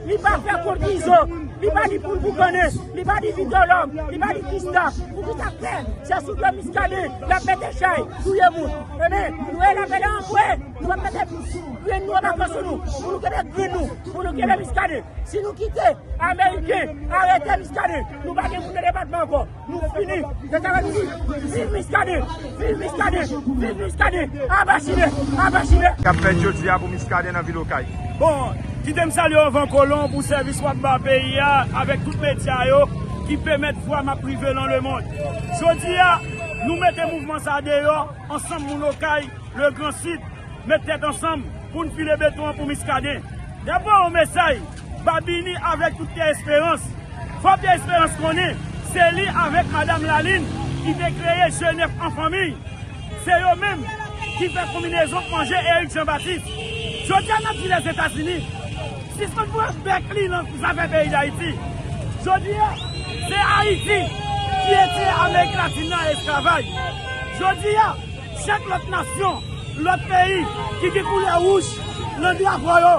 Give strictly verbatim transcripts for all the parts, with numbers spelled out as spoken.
Li pa fè kont Izo, li pa di pou l boukannen, li pa di Victor Love, li pa di Krista. Pou ki sa fè? Se sou do Muscadin l ap mete chay, touye moun. Ebyen, nou elave la anpre, nou ap mete grenn nou anba kò sou nou, pou nou kenbe grenn nou, pou nou kenbe Muscadin. Si nou kite Ameriken arete Muscadin, nou pa gen moun nan depatman ankò. Nou fini. Se sa k ap di, viv Muscadin, viv Muscadin, viv Muscadin. Aba Chile, aba Chile. K ap fèt jodi a pou Muscadin nan vil Okay. Bon, kite m salye Van Kolon pou sèvis w ap ba peyi a avèk tout medya yo ki pèmèt vwa m ap rive nan lemonn. Jodi a, nou mete mouvman sa deyò ansanm moun Okay, le Grand Sud, met tèt ansanm pou n file beton an pou Muscadin. N ap voye yon mesaj ba Bini avèk tout Pierre Espérance. Fò Pierre Espérance konnen se li avèk Madanm Lalin ki te kreye Jenèf an Fanmi. Se yo menm ki fè konbinezon pou manje Eric Jean Baptiste. Jodi a n ap di Lèzetazini, sispann pran bèk li nan zafè peyi Dayiti. Jodi a, se Ayiti ki retire Amerik Latin nan esklavaj. Jodi a, chak lòt nasyon, lòt peyi ki gen koulè wouj nan drapo yo,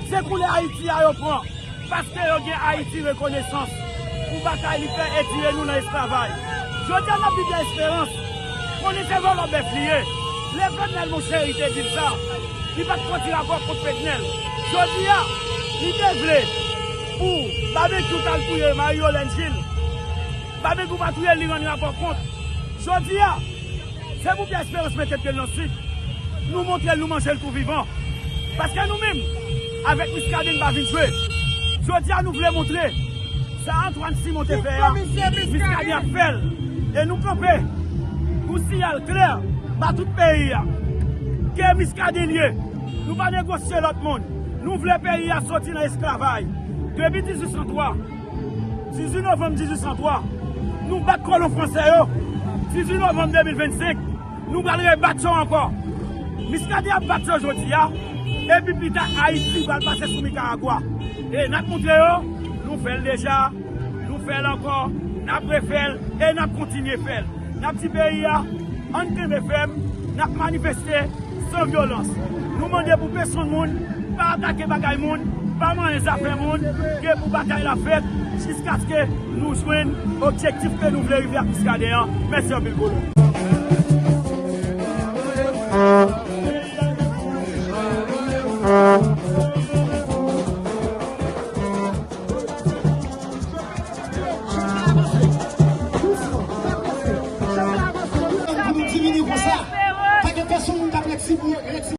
se koulè Ayiti a yo pran. Paske yo gen Ayiti Rekonesans pou batay li fè etire nou nan esklavaj. Jodi a n ap di Pierre Espérance, konnen se vòlò bèf li ye. Lè Fednel Monchéry te di l sa, li pa t pran ti rapò kont Fednel. Jodi a, li te vle pou Babekyou t al touye Marie Yolène Gilles. Babekyou pa touye l, li rann rapò kont. Jodi a, se pou Pierre Espérance mete pye l nan Sid. Nou montre l, nou manje l tou vivan. Paske nou menm, avèk Muscadin, n pa vin jwe. Jodi a, nou vle montre sa Antoine Simon te fè a, Muscadin ap fè l. E nou kanpe pou siyal klè ba tout peyi a. Ke Muscadin ye, nou pa negosye lòt moun. Nou vle peyi a soti nan esklavaj. Depi dizuit san twa, dizuit novanm dizuit san twa, nou bat kolon fransè yo. Dizuit novanm de mil vennsenk, nou pral rebat yo ankò. Muscadin ap bat yo jodi a, epi pita Ayiti pral pase sou Nikaragwa. E n ap montre yo, nou fè l deja, nou fè l ankò, n ap refè l, e n ap kontinye fè l. N ap di peyi a, ann kenbe fèm, n ap manifeste san vyolans. Nou mande pou pèsonn moun pa atake bagay moun, pa manyen zafè moun, ke pou batay la fèt jiskaske nou jwenn objektif ke nou vle rive ak Muscadin an. Mèsi anpil, kolon.